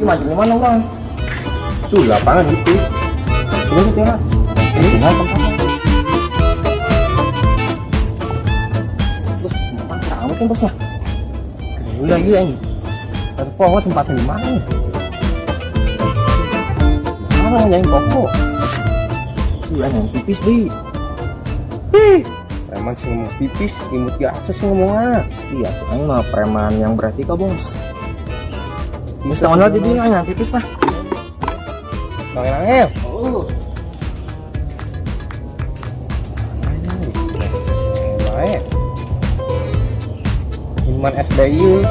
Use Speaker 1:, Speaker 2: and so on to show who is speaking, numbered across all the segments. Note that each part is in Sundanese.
Speaker 1: Mancing di mana urang?
Speaker 2: Tuh lapangan itu.
Speaker 1: Ini tuh ya. Ini tinggal tempatnya. Bos, tempat ramai kan bosnya?
Speaker 2: Udah iya ini. Satu pohon tempatnya di mana nih? Mana nyanyi pokok?
Speaker 1: Iya, yang pipis di.
Speaker 2: Ih, preman sih ngomong pipis, imut biasa sih ngomongnya.
Speaker 1: Iya, tuh aing mah preman yang beretika, bos. Geus tangan lah jadi aing yang pipis mah.
Speaker 2: Bang Angel.
Speaker 1: Oh.
Speaker 2: Baik. Minuman SBY.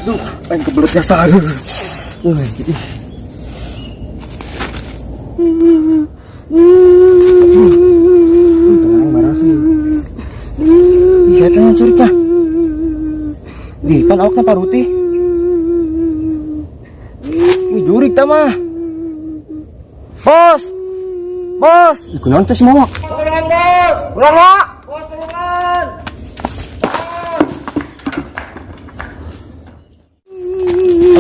Speaker 1: Duh, aing kebelet jasa. Aduh. Wih, ih. Untung aing marah sih. Ih, saya tanya cerita. Di pan awakna paruti. Wih, jurik ta mah. Bos. Bos.
Speaker 2: Ih, kunaon teh si Mama?
Speaker 1: Tulungan, Bos.
Speaker 2: Ulang, Mak.
Speaker 1: Bos, tulungan.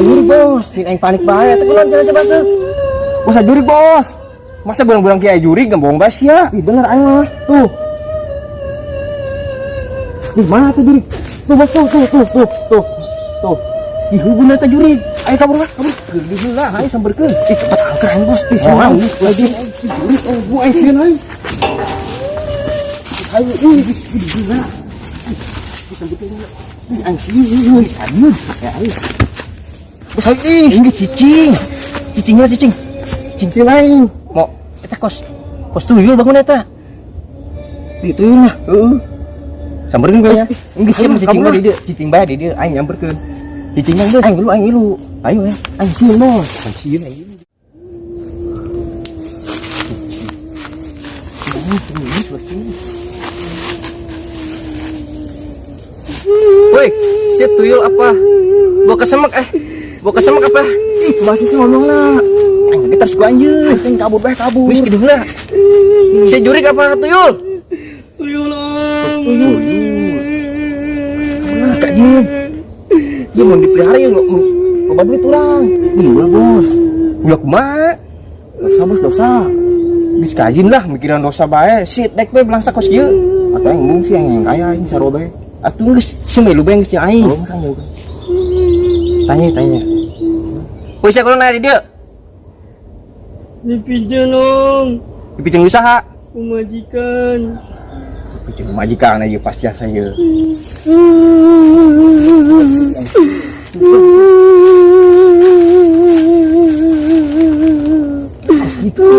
Speaker 2: Jurik, Bos. Ini aing panik bae. Teh kunaon cenah sebasa. Bos, jurik, Bos. Masa burang-burang kiai jurik gak bohong bas ya?
Speaker 1: Ih, bener aing mah. Tuh.
Speaker 2: Ih, mana tuh jurik? Tuh, Bos, tuh, tuh, tuh, tuh, tuh. Tuh. Ih, hubungan teh jurik.
Speaker 1: Ayo kabur lah, kabur.
Speaker 2: Geuh heula, ayo samberkeun.
Speaker 1: Ih, cepat angker aing, Bos. Ih,
Speaker 2: Oh,
Speaker 1: aing
Speaker 2: lagi.
Speaker 1: Jurik, oh, bu aing sieun aing. Ayo, ih, geus gede heula. Ih, samberkeun heula. Ih, aing sieun, ih,
Speaker 2: Ih, aduh. Ya, ayo.
Speaker 1: Bos, aing ih.
Speaker 2: Ini cicing. Cicingnya cicing. Cicing
Speaker 1: Sieun aing.
Speaker 2: Mau eta kos kos tuyul bangun eta.
Speaker 1: Di tuyul lah.
Speaker 2: Heeh. Samberkeun kayaknya. Geus siap
Speaker 1: Kabur,
Speaker 2: cicing
Speaker 1: kabur
Speaker 2: bae di dieu, cicing bae di dieu aing nyamperkeun. Cicing geus.
Speaker 1: Aing dulu, aing dulu.
Speaker 2: Ayo ya.
Speaker 1: Aing sieun, Bos.
Speaker 2: Aing sieun aing. Woi, si tuyul apa? Bawa kesemek eh. Bawa kesemek apa?
Speaker 1: Ih, masih sih ngomong lah.
Speaker 2: Aing kita harus gua anjeun.
Speaker 1: Aing kabur bae kabur.
Speaker 2: Wis kieu heula. Si jurik apa tuyul?
Speaker 3: Tuyul om.
Speaker 2: Tuyul. Kak Jin. Dia mau dipelihara ya loba duit urang.
Speaker 1: Ih, ulah, Bos.
Speaker 2: Ulah kumaha?
Speaker 1: Dosa, Bos, dosa.
Speaker 2: Geus kajin lah mikiran dosa bae. Sit dek bae belangsa kos kieu.
Speaker 1: Atau yang embung sih yang kaya aing sarua bae.
Speaker 2: Atuh geus sing lu bae geus aing.
Speaker 1: Oh, masa juga.
Speaker 2: Tanya tanya. Woi, sia kunaon aya di dieu?
Speaker 3: Dipinjeun om.
Speaker 2: Dipinjeun usaha.
Speaker 3: Ku majikan.
Speaker 2: Dipinjeun majikan ieu pasti asa ieu. Kos gitu.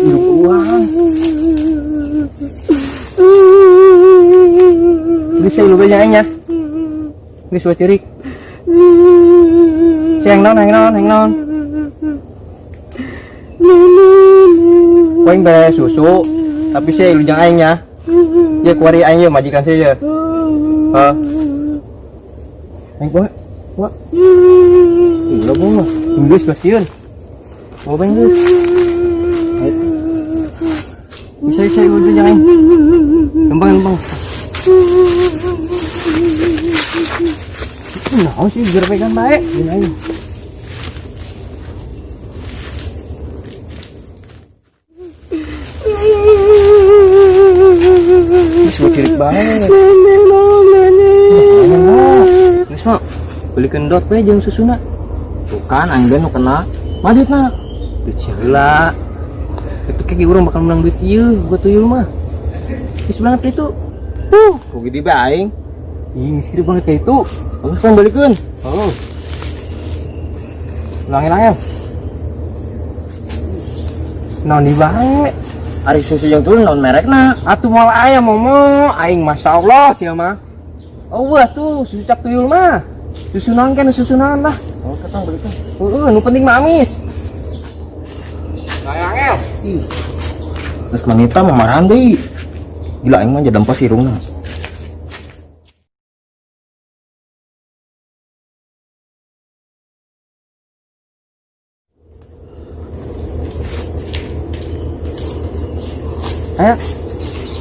Speaker 2: Hidup uang. Geus sia lu bae aing nya. Geus we cirik. Siang naon, hayang naon, hayang naon. Poing bere susu, tapi sih lu jangan aing nya. Ya kuari aing ye majikan sih ya. Hah? Aing kuat. Kuat.
Speaker 1: Ih, ulah, Bos.
Speaker 2: Geus pasieun. Mau bang geus. Bisa bisa lu jangan aing. Lembang lembang. Naon sih gerbekan bae.
Speaker 1: Ini aing.
Speaker 2: Geus we cirik bae. Geus mah belikeun dot we jeung susuna.
Speaker 1: Tuh kan aing nu kena. Maditna.
Speaker 2: Duit heula. Itu kayak urang bakal menang duit ieu, gua tuyul mah. Geus banget itu.
Speaker 1: Rugi di bae aing.
Speaker 2: Ih, geus gede banget kayak itu.
Speaker 1: Bagus kan balikeun.
Speaker 2: Oh. Ulangi lagi. Naon di bae?
Speaker 1: Ari susu yang turun naon merekna?
Speaker 2: Atuh moal aya momo, aing masyaallah sia mah. Oh, wah tuh susu cap tuyul mah. Susu naon kan susu naon lah.
Speaker 1: Oh, ketang balikeun.
Speaker 2: Heeh, nu penting mah amis. Angel.
Speaker 1: Ih. Terus manita memarahan deui. Gila aing mah jadi dempas irungna.
Speaker 2: Ayo,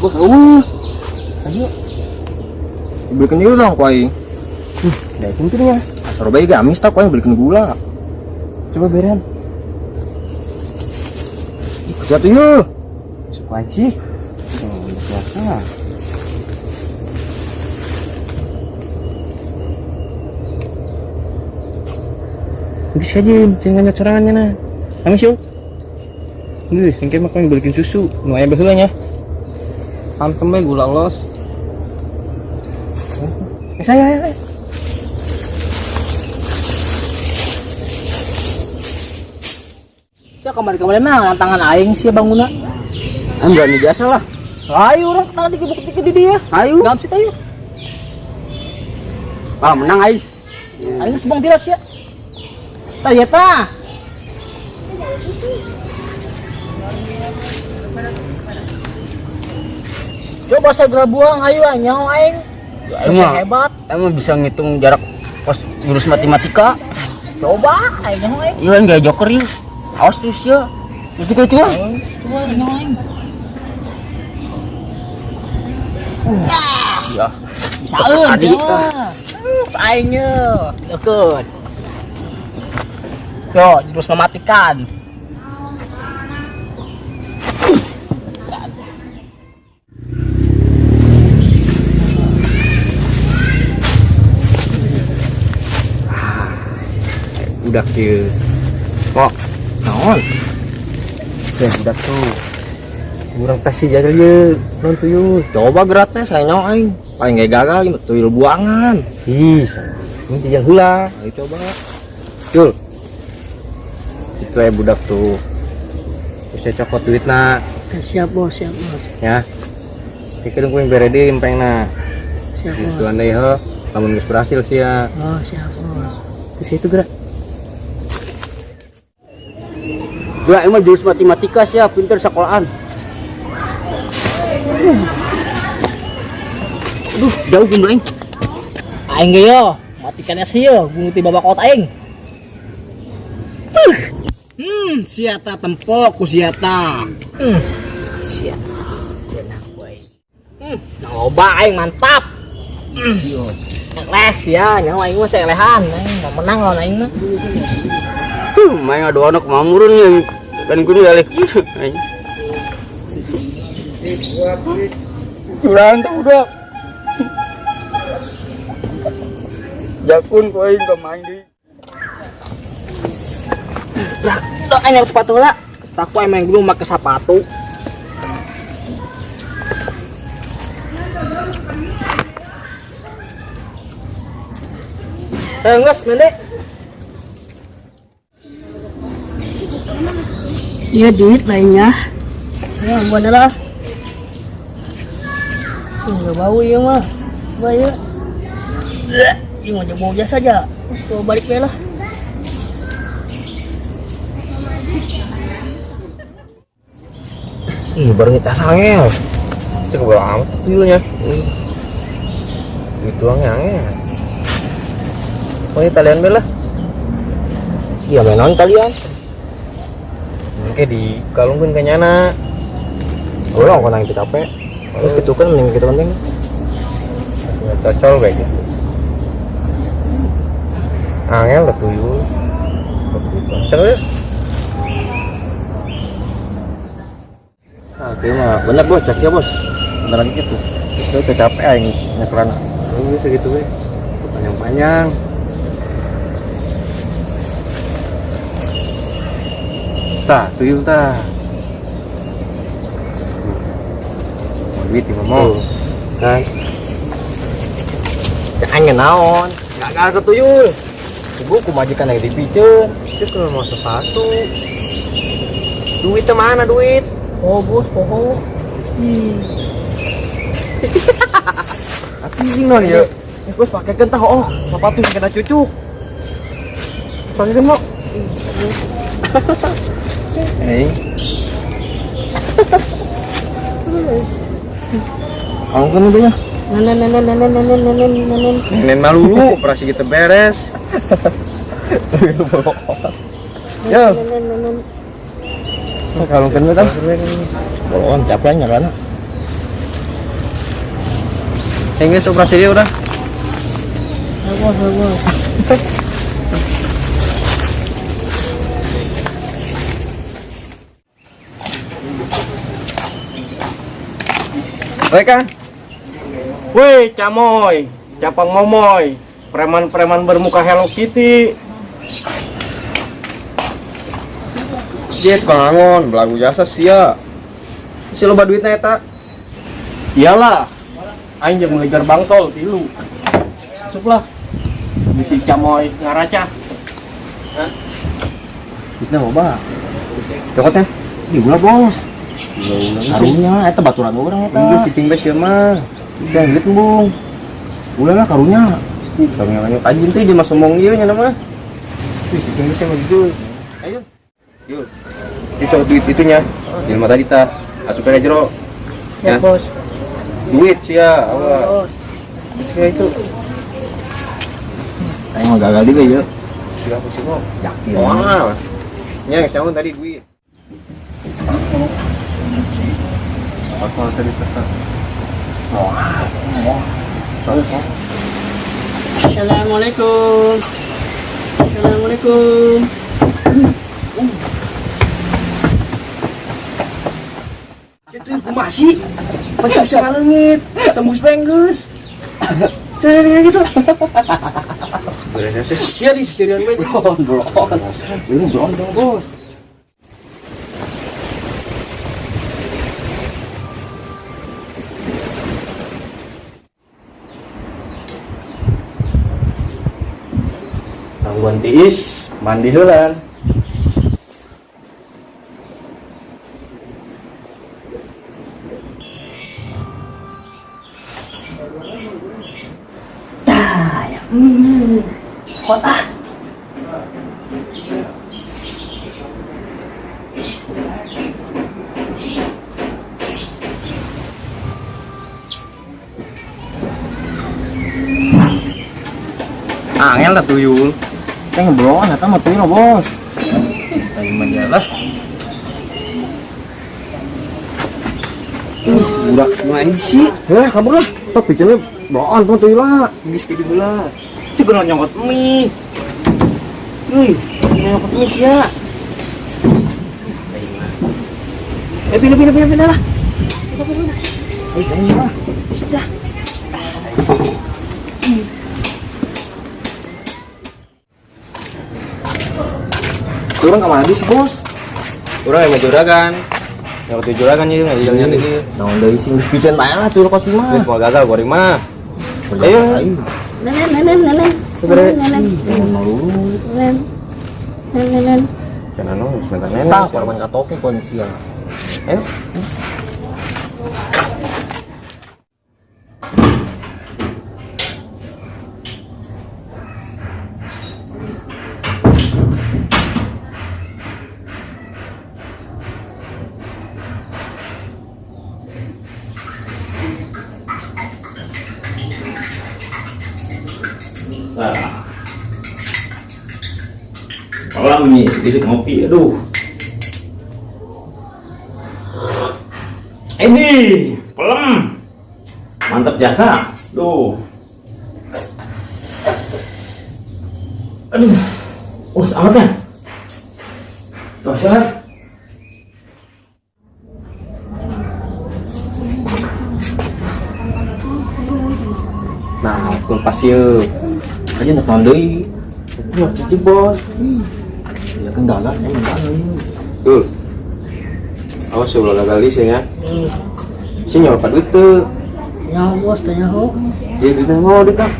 Speaker 1: Bos, eueuh.
Speaker 2: ayo.
Speaker 1: Dibelikan juga dong ku aing.
Speaker 2: Daikin tuh nya.
Speaker 1: Asal bae gamis tak ku aing belikan gula.
Speaker 2: Coba berean.
Speaker 1: Ih, tuh yeuh.
Speaker 2: Suka sih. Oh, biasa. Geus kajeun, jangan nganyot sorangannya nah. Nangis yuk. Geus, engke mah kau belikin susu, nu aya baheula nya. Pantem we gula los. Eh, saya, ayo, ayo.
Speaker 3: Sia kamari-kamari mah tangan aing sia bangunna.
Speaker 2: Aing berani biasa lah.
Speaker 3: Ayo urang tangan dikibuk-dikit di dia.
Speaker 2: Ayo.
Speaker 3: Gamsit ayo.
Speaker 2: Ah, menang aing.
Speaker 3: Aing geus buang tilas sia. Tah ieu tah. Coba segera buang ayo aing nyaho aing. Aing
Speaker 4: Emang.
Speaker 3: hebat.
Speaker 4: Emang bisa ngitung jarak pas jurus matematika?
Speaker 3: Coba aing nyaho aing.
Speaker 4: Iya, enggak joker yuk. Awas terus ya. Terus juga itu ya.
Speaker 3: Coba aing nyaho aing.
Speaker 4: Iya.
Speaker 3: Bisa eun
Speaker 4: Tadi.
Speaker 3: sia. Aing nya. Deukeut. Yo, jurus mematikan.
Speaker 2: Udah kieu. Kok
Speaker 1: Naon?
Speaker 2: ya budak tuh. Urang tes sih jajal ye, non tuyul.
Speaker 1: Coba gerak teh saya nyawa aing. Paling gak gagal ieu tuyul buangan.
Speaker 2: Ih, ini jajal heula.
Speaker 1: Ayo coba.
Speaker 2: Cul. Itu ya budak tuh. Bisa cokot duitna
Speaker 3: Siap bos, siap bos.
Speaker 2: ya. Pikir ku yang bere deui empengna.
Speaker 3: Siap
Speaker 2: Gitu andai heuh, lamun geus berhasil sih ya.
Speaker 3: Oh, siap bos.
Speaker 2: Terus itu gerak.
Speaker 4: Gua emang jurus matematika sih ya, pinter sekolahan. Aduh, jauh gue aing.
Speaker 3: Aing ge yo, matikan es yo, gunung ti babak kot aing. Siata tempok ku siata. Siata. Enak we. Nang loba aing mantap. Les ya, nyawa aing mah selehan, aing mau menang lawan aing mah.
Speaker 4: Main adu anak mamurun ya. Dan kudu dalih kieu aing. Curang tuh udah. Jakun ku aing ka main deui.
Speaker 3: Brak, aing yang sepatu lah. Aku aing main dulu make sepatu. Geus, mende.
Speaker 5: Iya duit lainnya.
Speaker 3: Ya, buat lah. Enggak bau ya mah.
Speaker 5: Coba ya. Ini mau bau jasa aja. Terus bawa balik deh lah.
Speaker 1: Ih, baru kita sangel.
Speaker 2: Itu kebal amat tuyulnya. Duit doang yang angel. Oh, ini talian bel lah.
Speaker 1: Iya, main naon kalian?
Speaker 2: Oke, di kalungkeun ka nyana.
Speaker 1: Ulah kok nang capek. Terus gitu kan mending gitu penting.
Speaker 2: Cocol kayak gitu. Angel lah tuyul. Terus.
Speaker 1: Ah, oke mah bener bos, cek ya bos. Beneran gitu. Terus udah capek aing nyekeran.
Speaker 2: Oh, segitu we. Panjang-panjang. Tah, tuyul tah. Mau duit nih ngomong.
Speaker 1: Kan. Cek aing naon? Gagal ke tuyul. Ibu ku majikan yang dipiceun.
Speaker 2: Itu kalau mau sepatu. Duitnya mana duit?
Speaker 3: Oh, bos, poho.
Speaker 2: Tapi ini non ya.
Speaker 1: Eh, bos pakai kentah oh, sepatu yang kena cucuk.
Speaker 2: Pakai kan mau.
Speaker 1: Eh. Kamu kan udah ya?
Speaker 5: Nenen nenen nenen nenen nenen nenen.
Speaker 2: Nenen malu lu, operasi kita beres.
Speaker 1: Ya.
Speaker 5: Nenen nenen.
Speaker 1: Kalau kan kan. Bolon capeknya kan.
Speaker 2: Hingga operasi dia udah.
Speaker 5: Bos, bos.
Speaker 2: Baik kan?
Speaker 6: Woi, camoy, capang momoy, preman-preman bermuka Hello Kitty.
Speaker 2: Jet bangun, belagu jasa sia. Si loba duitna eta.
Speaker 6: Iyalah, aing jeung meuli gerbang tol tilu. Masuklah. Bisi camoy ngaracah.
Speaker 1: Duitna loba.
Speaker 2: Cokotnya.
Speaker 1: Ih, ulah bos. Karunya eta baturan urang eta.
Speaker 2: Enggak si cing bes ya mah. Jangan duit embung.
Speaker 1: Ulah lah karunya.
Speaker 2: Ih, karunya banyak. Anjing tuh jelema sombong ieu nya mah. Ih, si cing bes mah gitu. Ayo. Yuk. Dicokot duit itunya. Jelema tadi tah. Asup aja jero.
Speaker 5: Ya, bos.
Speaker 2: Duit sia, awas.
Speaker 5: Bos.
Speaker 2: Sia itu.
Speaker 1: Aing mah gagal juga ya.
Speaker 2: Sia apa sih, Bang?
Speaker 1: Yakin.
Speaker 2: Wah. Nya geus tadi duit. Apa tadi kata?
Speaker 1: Wah. Wah.
Speaker 5: Assalamualaikum. Assalamualaikum.
Speaker 3: Situ kumaha sih? Masih bisa ngaleungit, tembus penggeus. Jangan gitu.
Speaker 2: Beres sih.
Speaker 3: Sia di sisirian bae.
Speaker 1: Belon, belon. Ini belon dong, bos.
Speaker 6: Tangguan tiis, mandi heulan.
Speaker 5: Tah, ya. Hot ah.
Speaker 2: Angel lah tuyul.
Speaker 1: Teh ngeblon eta mah tuyul bos.
Speaker 2: Ayo majalah.
Speaker 1: Budak main sih. Heh, kabur lah. Top bicaranya blon tuh tuyul lah.
Speaker 2: Geus kieu heula. Si kunaon nyokot mie. Euy, nyokot mie sia.
Speaker 5: Eh, pindah, pindah, pindah, pindah lah. Pindah, pindah, pindah.
Speaker 1: Eh, jangan lah.
Speaker 5: Sudah.
Speaker 1: Kurang ke mana sih, bos?
Speaker 2: Urang emang juragan. Nyokot di juragan ieu ngajajalnya deui.
Speaker 1: Naon deui sih geus piceun bae lah tuyul kos mah.
Speaker 2: Geus moal gagal goreng mah. Ayo.
Speaker 5: Nenen, nenen, nenen.
Speaker 2: Bere.
Speaker 5: Nenen,
Speaker 1: Jangan malu.
Speaker 5: nenen. Nenen, nenen.
Speaker 2: Cenah nu sebentar nenek.
Speaker 1: Tah, korban katoke ku sia.
Speaker 2: Ayo.
Speaker 4: Malam nih, sedikit ngopi, aduh. Ini pelem, mantap jasa, duh. Aduh, oh amatnya. Tuh siapa?
Speaker 2: Nah, kulkas ieu.
Speaker 1: Aja nak naon deui.
Speaker 2: Nyok cici bos.
Speaker 1: Ya kan gagal, ya gagal.
Speaker 2: Tuh. Awas ya ulah gagal sih ya. Si nyawa duit tuh.
Speaker 5: Nyaho, bos, tanya ho.
Speaker 2: Dia duitnya mau duit ah.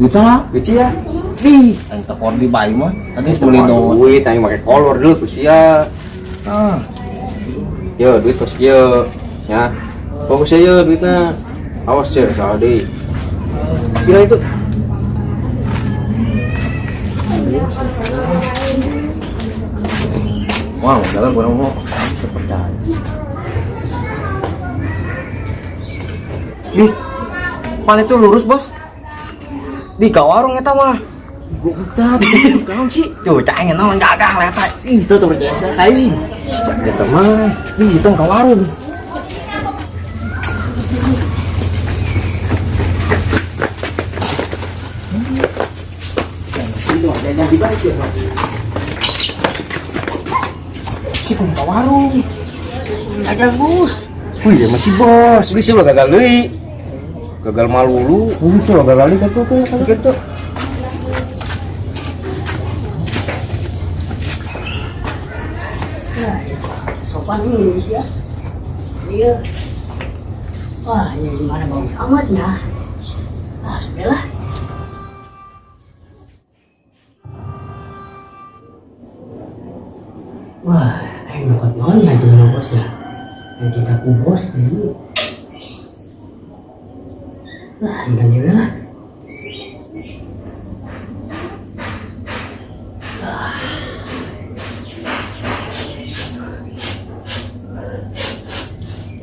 Speaker 1: Duit saha?
Speaker 2: Duit sia.
Speaker 1: Ih, aing teh di bae mah. Tadi geus meuli
Speaker 2: Mau
Speaker 1: do.
Speaker 2: duit, aing make kolor dulu tuh sia.
Speaker 1: Ah,
Speaker 2: Yo, duit tos ieu. Ya. Fokus aja duitnya. Awas ya, salah deui. Gila itu.
Speaker 1: wah, gagal gua mau percaya. Di, pan itu lurus, bos. Di ka warung eta mah.
Speaker 3: Goblok, naon sih?
Speaker 1: Tuh, cai naon gagah lah eta. Ih, itu tuh percaya aing.
Speaker 2: Eta mah.
Speaker 1: Ih, itu ka warung.
Speaker 2: baik ya, Pak.
Speaker 3: Si kumaha warung.
Speaker 5: Ada bos.
Speaker 2: Wih, ya masih bos. Wih, sih ulah gagal deui. Gagal malulu.
Speaker 1: Wih, sih gagal lagi tuh tuh
Speaker 2: Gitu.
Speaker 5: Nah, sopan ini ya. Iya. Wah, ya gimana bau amatnya. Ah, sudahlah. Wah, ayo nyokot naon ya jeung bos ya. Yang kita ku bos deui. Lah, enggak deui lah.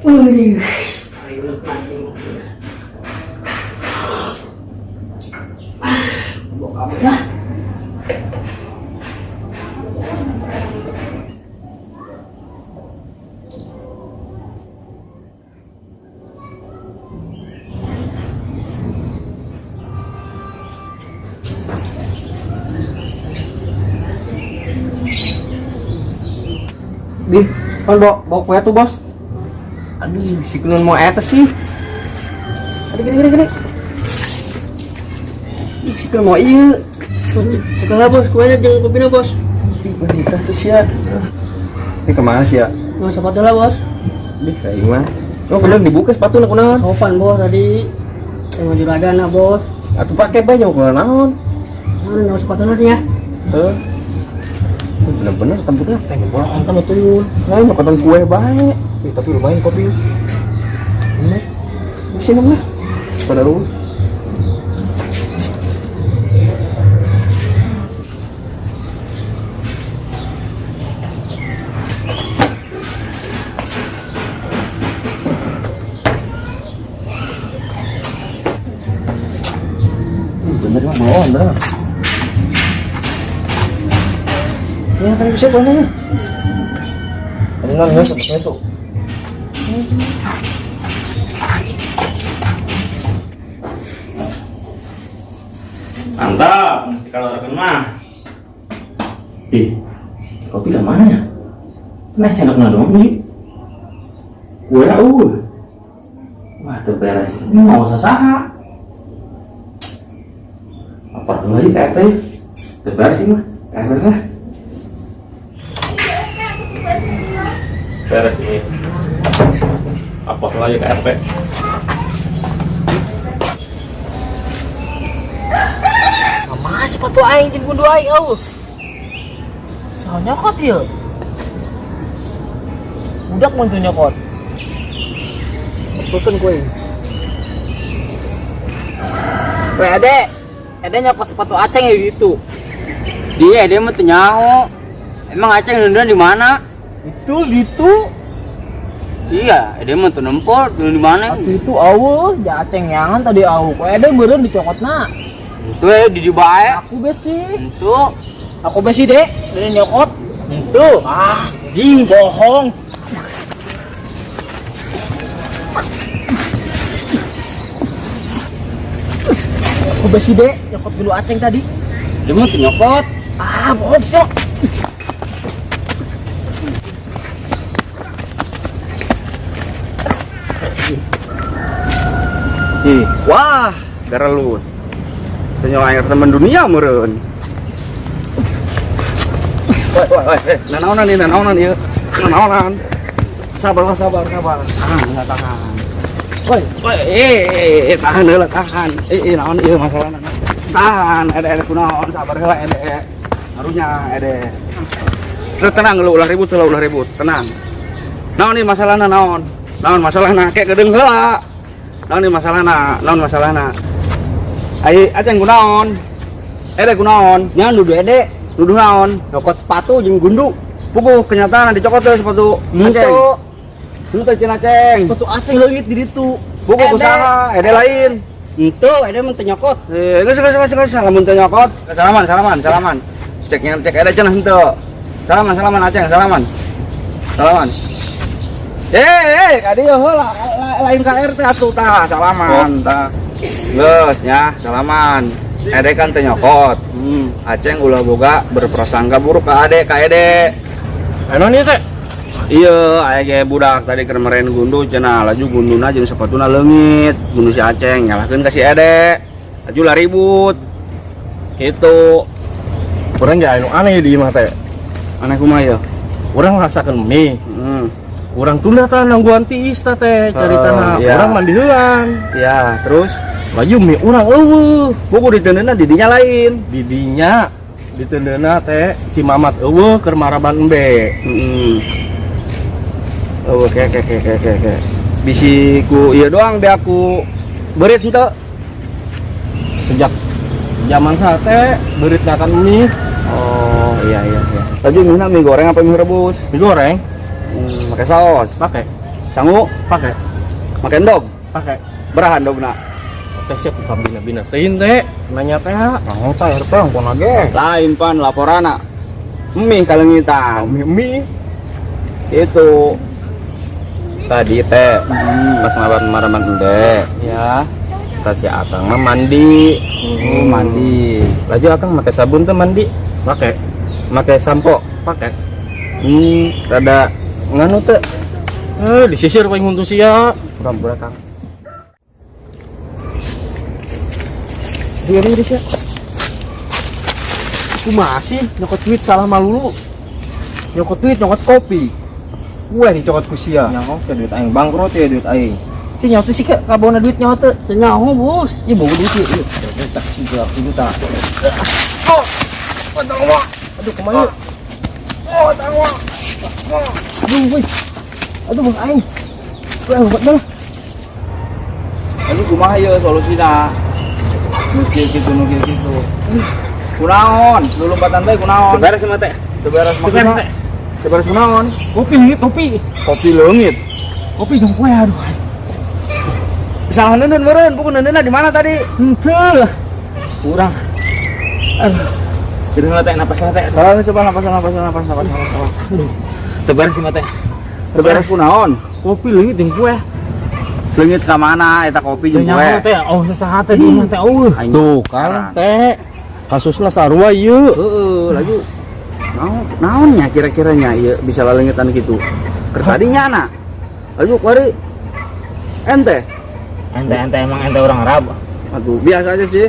Speaker 5: Wih, ribet mancing. Ah, bawa kabur lah.
Speaker 2: Di, kan bawa kue tuh, Bos. Aduh, si kunun mau eta sih. Aduh, gini, gini, gini. Ih, si kunun mau ieu.
Speaker 5: Cek lah bos, kuenya jeung kopina bos.
Speaker 2: Ih, wanita tuh sia. Ini kemana sih ya?
Speaker 5: Nggak sepatu lah bos.
Speaker 2: Ih, saya mah. Oh, belum dibuka sepatu nak kunaon?
Speaker 5: Sopan bos tadi. Sama juragan lah bos.
Speaker 2: Atuh pakai bae jauh kunaon?
Speaker 5: Nah, nggak sepatu lah ya.
Speaker 2: Heuh. Bener-bener tempatnya
Speaker 1: Teh bohong kan tuyul.
Speaker 2: Nah, nyokotan kue bae.
Speaker 1: Ih, tapi lumayan kopi.
Speaker 2: Ini. Sini mah. Pada lu.
Speaker 1: Bener mah bohong, bener. Ya kan bisa kuenya. Bener ngesuk ngesuk.
Speaker 4: Mantap, mesti kalau rekan mah.
Speaker 2: Ih, kopi ke mana ya? Nah, sendok doang nih. Kue Wah, tuh beres. Ini mau saha. Apa dulu lagi ke RT? Tuh beres sih mah. Ke RT lah.
Speaker 6: Beres ini. Apa lagi ke RT?
Speaker 3: Mama sepatu aing jeung gundu aing eueuh. Saha nyokot ieu? Budak mun teu nyokot. Betulkeun ku aing. Weh, Ade. Ade nyokot sepatu Aceng ya gitu.
Speaker 4: Dia, dia mah teu nyaho. Emang Aceng nunduan di mana?
Speaker 3: Itu gitu.
Speaker 4: Iya, dia mah teu nempel, di mana?
Speaker 3: Waktu itu aweuh, ja Aceng nyangan tadi aweuh. Ku Ade meureun dicokotna.
Speaker 4: Itu ya di bae.
Speaker 3: Aku besi.
Speaker 4: Itu.
Speaker 3: Aku besi, Dek. Dek nyokot. Itu. Ah, jing bohong. Aku besi, Dek. Nyokot dulu Aceng tadi.
Speaker 4: Dia mah teu nyokot.
Speaker 3: Ah, bohong sih.
Speaker 4: Ih, wah, darah lu. Tanya air teman dunia meureun. Woi, woi, woi, nanaonan ieu, nanaonan ieu. Nanaonan. Sabar lah, sabar, sabar. Tahan, heula, tahan. Woi, woi, tahan heula, tahan. Naon ieu masalahna? Tahan, ede kunaon, sabar heula ede. Harunya ede. Terus tenang lu, ulah ribut, ulah ribut, tenang. Naon ieu masalahna naon? Naon masalahna? Kek gedeung heula. Naon ieu masalahna? Naon masalahna? Ai Aceng kunaon? Ede kunaon?
Speaker 2: Nya nuduh ede.
Speaker 4: Nuduh naon?
Speaker 2: Nyokot sepatu jeung gundu.
Speaker 4: Puguh kenyataan dicokot teh sepatu
Speaker 2: Henteu.
Speaker 4: Aceng. Henteu cenah Aceng.
Speaker 3: Sepatu Aceng leungit di ditu.
Speaker 4: Puguh kusaha? Ede lain.
Speaker 2: Henteu, ede mah teu nyokot.
Speaker 4: Geus geus geus geus lamun teu nyokot. Salaman, salaman, salaman. Ceknya cek ede cenah henteu. Salaman, salaman Aceng, salaman. Salaman. Ka dieu heula lain ka RT atuh tah, salaman tah. Geus nya, salaman. Ede kan teu nyokot. Aceng ulah boga berprasangka buruk ka Ade, ka Ede.
Speaker 2: Anu nih teh.
Speaker 4: Iya, aya ge budak tadi keur meren gundu cenah, laju gunduna jeung sepatuna leungit. Gundu si Aceng nyalahkeun ka si Ede. Laju lah ribut. Gitu.
Speaker 2: Urang ge anu aneh di imah teh.
Speaker 4: Aneh kumaha ieu?
Speaker 2: Urang ngerasakeun mie. Urang tunda tah nangguan tiis tah teh caritana.
Speaker 4: Oh, iya.
Speaker 2: Urang mandi heulan.
Speaker 4: Ya, terus
Speaker 2: laju mie urang eueuh.
Speaker 4: Buku diteundeunna di dinya lain.
Speaker 2: Di dinya diteundeunna teh si Mamat eueuh keur maraban embe.
Speaker 4: Heeh. Oh, oke oke oke oke oke. Bisi ku ieu doang be aku beurit henteu.
Speaker 2: Sejak zaman sate beurit makan mie.
Speaker 4: Oh, iya iya iya. Laju mie mie goreng apa mie rebus?
Speaker 2: Mie goreng.
Speaker 4: Pakai saus.
Speaker 2: Pakai.
Speaker 4: Sangu?
Speaker 2: Pakai.
Speaker 4: Pakai endog?
Speaker 2: Pakai.
Speaker 4: Berahan dogna.
Speaker 2: Teh siap kabina-bina teuing teh nanya teh.
Speaker 1: Nah, eta RT ampun lagi.
Speaker 4: Lain pan laporana. Mie kalengitan.
Speaker 2: Mie.
Speaker 4: Itu.
Speaker 6: Tadi teh pas maraban embe.
Speaker 4: Ya.
Speaker 6: Tas si Akang mah mandi.
Speaker 4: Oh, mandi.
Speaker 6: Laju Akang pakai sabun tuh mandi.
Speaker 2: Pakai.
Speaker 6: Pakai sampo.
Speaker 2: Pakai.
Speaker 6: Rada nganu teh.
Speaker 2: Disisir paling untung sia.
Speaker 6: Pura-pura Kang.
Speaker 3: Diri diri sia. Aku masih nyokot duit salah malulu.
Speaker 1: Nyokot duit, nyokot kopi. Wah, dicokot ku sia. Nyaho ke duit aing bangkrut ya duit aing.
Speaker 3: Si nyaho teh sih ke kabona duit nyaho teh. Teu nyaho, Bos.
Speaker 1: Ieu boga duit ieu. Juta, juta, juta. Oh, aduh, kumaha? Oh, tangwa.
Speaker 3: Aduh, woi. Aduh, bos aing. Wah, buat dah.
Speaker 4: Aduh, kumaha ieu solusina? Nu kieu kitu, nu kieu kitu. Kunaon? Nu lompatan bae kunaon?
Speaker 6: Beres sama teh.
Speaker 4: Teu beres maksudna. Teu beres kunaon?
Speaker 3: Kopi leungit, kopi.
Speaker 4: Kopi leungit.
Speaker 3: Kopi jeung kue aduh.
Speaker 4: Salah neundeun meureun, buku neundeunna di mana tadi?
Speaker 3: Henteu. Kurang. Aduh.
Speaker 6: Jadi teh napas teh.
Speaker 4: Salah coba napas napas napas napas napas.
Speaker 3: Aduh. Teu beres sih mah teh.
Speaker 4: Teu beres kunaon?
Speaker 3: Kopi leungit jeung kue.
Speaker 4: Leungit ka mana eta kopi jeung
Speaker 3: Teu
Speaker 4: kue?
Speaker 3: nyaho teh, oh saha teh di imah teh eueuh.
Speaker 2: Tuh kan teh. Kasusna sarua ieu.
Speaker 4: Heeh, laju. Naon naonnya kira-kiranya ieu bisa laleungitan kitu? Keur tadi nyana. Laju kuari ente.
Speaker 3: Ente ente emang ente orang Arab.
Speaker 4: Aduh, biasa aja sih.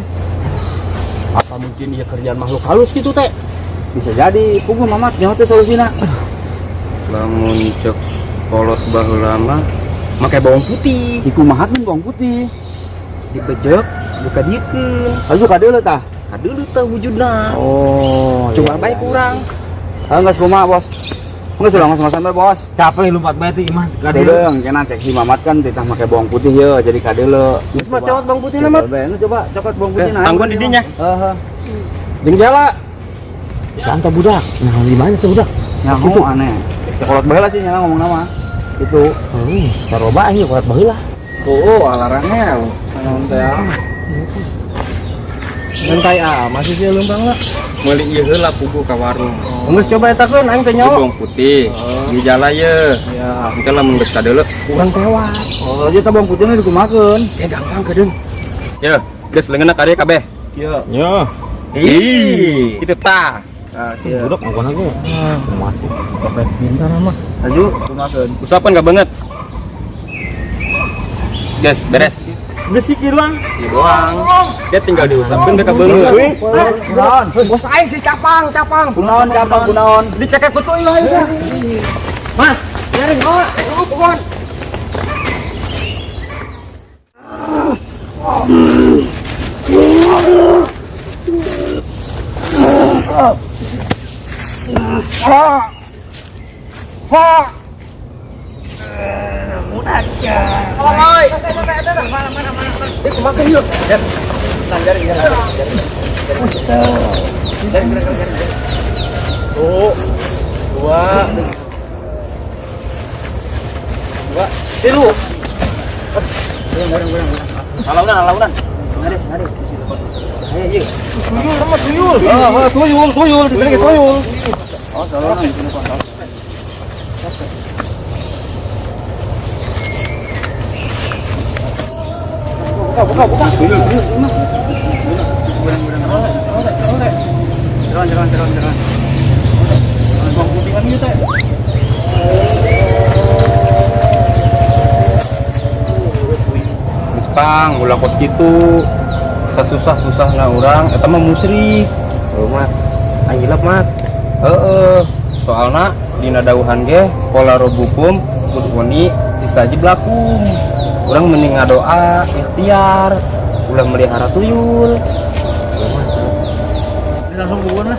Speaker 2: Apa mungkin ieu kerjaan makhluk halus gitu teh?
Speaker 4: Bisa jadi, puguh Mamat nyaho teh solusina.
Speaker 6: Lamun cek kolot baheula mah make bawang putih.
Speaker 4: Di kumaha mun bawang putih?
Speaker 6: Dibejek, buka diekeun.
Speaker 4: Laju kadeuleu tah.
Speaker 6: Kadeuleu tah wujudna.
Speaker 4: Oh,
Speaker 6: coba
Speaker 4: iya,
Speaker 6: bae
Speaker 4: iya.
Speaker 6: kurang.
Speaker 4: Ah, geus kumaha, Bos? Geus ulah ngos-ngosan bae, Bos.
Speaker 3: Capek lompat bae teh imah.
Speaker 4: Kadeuleu, kena cek si Mamat kan titah make bawang putih ye, jadi kadeuleu.
Speaker 2: Geus mah cokot bawang putih na, Mat.
Speaker 4: Coba, nu coba cokot bawang putih na.
Speaker 6: Tangguan di dinya.
Speaker 4: Heeh.
Speaker 2: Jeung jala.
Speaker 3: Santai budak. Nah, di mana tuh budak?
Speaker 4: Nyaho aneh. Kolot baheula sih nyana ngomong nama. Itu.
Speaker 3: Saroba ieu kolot baheula.
Speaker 4: Oh, alarangnya. Naon teh?
Speaker 2: Ngentai ah, masih sih leumpang lah.
Speaker 6: Meuli ieu heula puguh ka warung.
Speaker 2: Geus coba eta keun aing teh
Speaker 6: Ieu
Speaker 2: nyaho.
Speaker 6: bawang putih, di jala ye.
Speaker 4: Ya.
Speaker 6: Engke lamun geus kadeuleu
Speaker 2: Urang tewas.
Speaker 4: Oh, aja tah bawang putihna dikumakeun.
Speaker 6: Gampang kedeung. Ye, geus leungeunna ka dieu kabeh.
Speaker 4: Ieu.
Speaker 3: Ya.
Speaker 6: Ih, kitu tah.
Speaker 4: Tah, ieu.
Speaker 3: Budak ngakon aja. Mati.
Speaker 2: Pintar mah.
Speaker 4: Laju kumakeun.
Speaker 6: Usapan gak banget. Guys, beres.
Speaker 3: Geus sih doang.
Speaker 6: Ieu doang. Dia tinggal diusapkeun mereka beungeut.
Speaker 4: Kunaon?
Speaker 1: Bos aing si capang, capang.
Speaker 4: Kunaon capang kunaon?
Speaker 1: Dicekek kutu ieu aing.
Speaker 3: Mas, biarin oh,
Speaker 1: Pokon.
Speaker 4: Alaunan, alaunan.
Speaker 2: Tuyul, tuyul, tuyul, diberi tuyul.
Speaker 4: Oh, alaunan di sini, Pak. Buka, buka, buka. Tuyul, tuyul. Jalan, jalan, jalan, jalan. Bawang putih kan ieu teh.
Speaker 6: Geus pang ulah kos kitu. Sasusah-susahna urang eta mah musyrik.
Speaker 1: Oh, Mat. Aing hilap, Mat.
Speaker 6: Heeh. Soalna dina dawuhan ge qala rabbukum ud'uni astajib lakum. Urang mending ngadoa, ikhtiar, ulah melihara tuyul.
Speaker 4: Ini langsung bukan lah.